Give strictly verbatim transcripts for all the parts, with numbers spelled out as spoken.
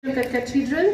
Ka Cathedral.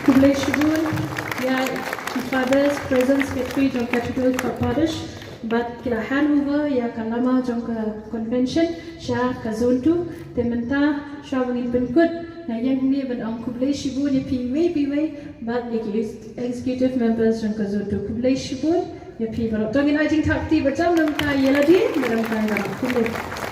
Khublei shibun ïa i Father, President Secretary jong Cathedral Church Parish, bad ki la hand over ïa ka lama jong ka convention sha ka zone two. Te mynta shuwa ba ngin pynkut Nga ïeng hangne ban ong khublei shibun ïa phi iwei pa iwei bad ïa ki executive members jong ka Zoto. Khublei shibun ïa phi baroh. To ngin ai jingthap kti ba jam namar ïa lade, namar ïa baroh. Khublei.